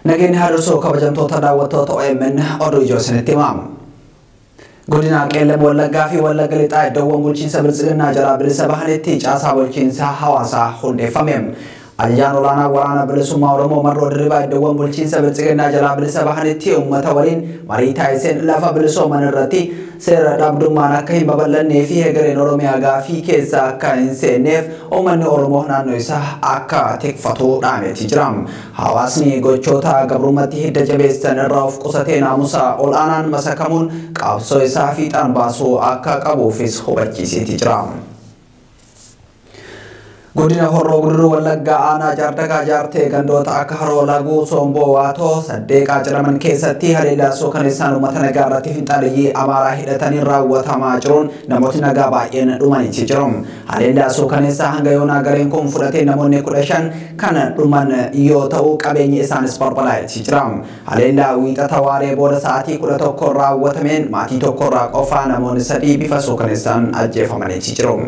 Nageenyi haadha kabajamtoota daawwattoota OMN oduu ijoo isinitti himamu. Godina Qeellam Wallaggaa fi Wallagga Lixaa iddoowwan bulchiinsa Biltsiginnaa jalaa bilisa bahanitti caasaa bulchiinsa hawaasaa hundeeffame. Ajajaan olaanaa waraana bilisummaa Oromoo Marroo Dirribaa iddoowwan bulchiinsa Biltsiginnaa jalaa bilisa bahanitti uummata waliin marii taasiseen lafa bilisooman irratti seera dhabdummaan akka hin babal'annee fi hegereen Oromiyaa gaafii keessa akka hin seenneef uummanni Oromoo naannoo isaa akka tikfatu dhaameeti jira. Hawaasni gochoota gabrummaatti hidda jabeessan irraa of qusatee naamusa ol'aanaan masakamuun qabsoo isaa fiixaan baasuu akka qabuufis hubachiiseeti jira. Godina Horroo Guduruu Wallaggaa aanaa Jaardagaa Jaartee gandoota akka Haroo Laguu Somboo Waatoo Saddeeqaa jedhaman keessatti haleellaa suukaneessaan uummata nagaa irratti finxaaleyyii Amaaraa hidhatanii raawwatamaa jiruun namootni nagaa baay'een dhumaniiti jiru. Haleellaa suukaneessaa hanga yoonaa gareen kun fudhatee namoonni 15 kan dhuman yoo ta'u qabeenyi isaanis barbadaa'eeti jira. Haleellaa wiixata waaree booda sa'aatii 11 raawwatameen maatii tokkorraa qofaa namoonni 3 bifa suukaneessaan ajjeefamaniiti jiru.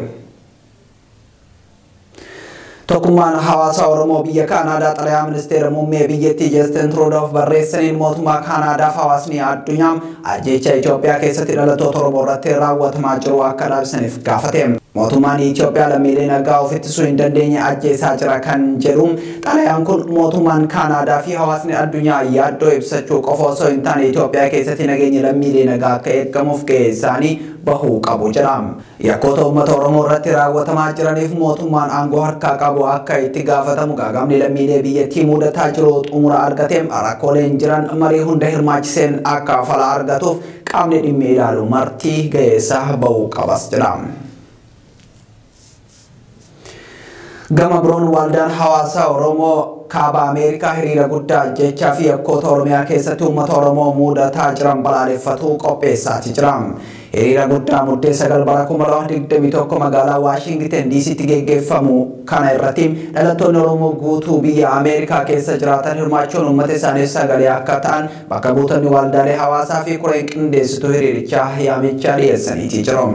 Tokkummaan hawaasa Oromoo biyya Kaanaadaa xalayaa ministeera muummee biyyattii Justin Trudeau barreessaniin mootummaa Kaanaadaaf hawaasni addunyaa ajjeecha Itoophiyaa keessatti dhalattoota Oromoo irratti raawwatamaa jiru akka dhaabsaniif gaafate. Mootummaan Itoophiyaa lammiilee nagaa of ittisuu hin dandeenye ajjeesaa jira kan jedhu xalayaan kun mootummaan Kaanaadaa fi hawaasni addunyaa yaaddoo ibsachuu qofa osoo hin taane Itoophiyaa keessatti nageenyi lammiilee nagaa akka eegamuuf gahee isaanii bahuu qabu jedha. Yakkoota uummata Oromoo irratti raawwatamaa jiraniif mootummaan aangoo harkaa qabu akka itti gaafatamu gaagamni lammiilee biyyattii mudataa jiru xumura argateem rakkooleen jiran marii hunda hirmaachiseen akka fala argatuuf qaamni dhimmi ilaalu martii gahee isaa bahuu qabas jedha. Gama biroon waldaan hawaasa Oromoo kaaba Ameerikaa hiriira guddaa jechaa fi yakkoota Oromiyaa keessatti uummata Oromoo mudataa jiran balaaleffatu qopheessaati jira. Hiriira guddaa muddee 9 bara 2021 magaalaa Waashingten DCtti geggeeffamu kana irratti dhalattoonni Oromoo guutuu biyya Ameerikaa keessa jiraatan hirmaachuun uummata isaaniif sagalee akka ta'an bakka buutonni waldaalee hawaasaa fi koreen qindeessituu hiriirichaa yaamicha dhiyeessaniiti jiru.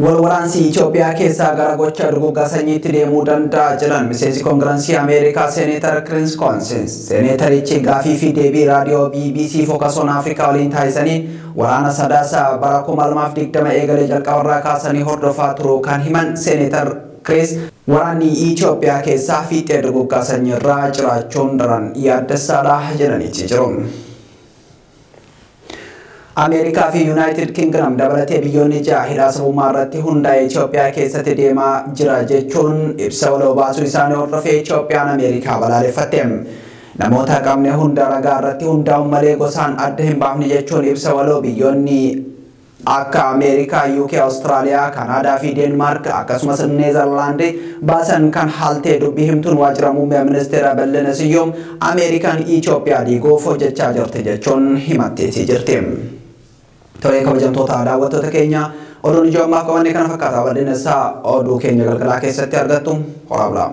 Walwaraansi Itoophiyaa keessaa gara gocha duguuggaa sanyiitti deemuu danda'a jedhan miseensi koongirensii Ameerikaa Seeneetar Chris Coons. Seeneetarichi gaafii fi deebii raadiyoo BBC Focus on Africa waliin taasisaniin waraana sadaasa bara 2020 eegalee jalqabarraa kaasanii hordofaa turuu kan himan Seeneetar Chris waraanni Itoophiyaa keessaa fiixee duguuggaa sanyiirraa jiraachuun daran yaaddessaadha jedhaniiti jiru. Ameerikaa fi Yuunaayitid Kingdom dabalatee biyyoonni ja'a hidhaa sabummaa irratti hundaa'e Itoophiyaa keessatti deemaa jira jechuun ibsa waloo baasuu isaanii hordofee Itoophiyaan Ameerikaa balaaleffatte. Namoota qabne hunda ragaa irratti hundaa'uun malee gosaan adda hin baafne jechuun ibsa waloo biyyoonni akka Ameerikaa, UK, Awustiraaliyaa, Kanaadaa fi Deenmaark akkasumas Neezerlaandi baasan kan haaltee dubbii himtuun waajjira muummee ministeera Bal'ina Siyyoom Ameerikaan Itoophiyaa diiguuf hojjechaa jirti jechuun himatteetii jirti. Tolee kabajamtoota daawwattoota keenya oduun ijoo ammaaf qabanne kana fakkaata. Bal'ina isaa oduu keenya galgalaa keessatti argattu. Horaa bulaa.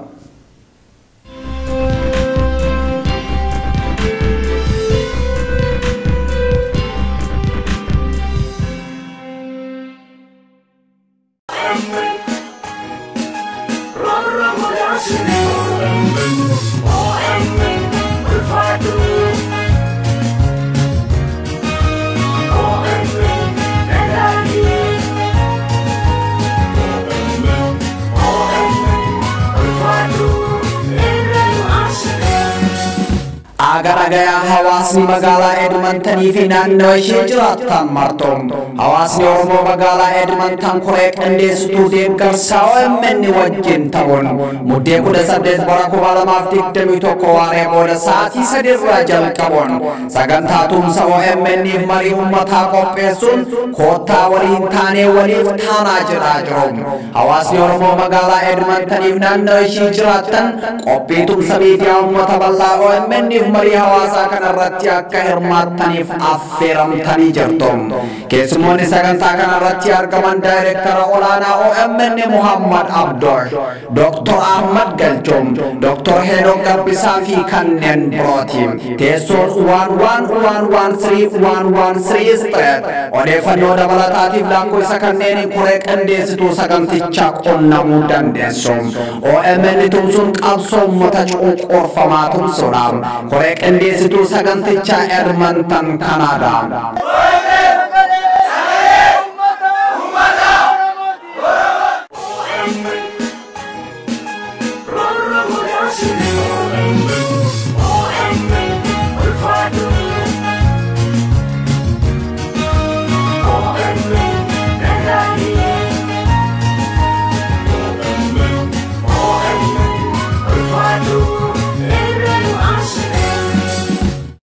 Agaragaya hawaasni magaalaa Edmontanii fi naannoo ishee jiraatan martoom. Hawaasni Oromoo magaalaa Edmonton koree qindeessituu deeggarsa OMN wajjin ta'uun muddee 18 bara 2021 waaree booda sa'aatii 3 irraa jalqabuun sagantaa tumsa OMN fi marii uummataa qopheessuun koottaa waliin taanee waliif taanaa jedhaa jiru. Hawaasni Oromoo magaalaa Edmontanii fi naannoo ishee jiraatan qophii tumsa miidiyaa uummata bal'aa OMN fi marii hawaasaa kanarratti akka hirmaattaniif affeeramtanii jirtu. Keessummoonni sagantaa kanarratti argaman Daayireektara olaanaa OMN Muhammad Abdoosh, Dr. Ahmad Galchoom, Dr. Heenok Gabbisaa fi kanneen birooti. Teessoon 11113 113 Street. Odeeffannoo dabalataatiif lakkoofsa kanneen koree qindeessituu sagantichaa qunnamuu dandeessu. OMN tumsuun qabsoo uummata cunqurfamaa tumsuudha. Koree qindeessituu sagantichaa, Edmonton, Kanaadaa.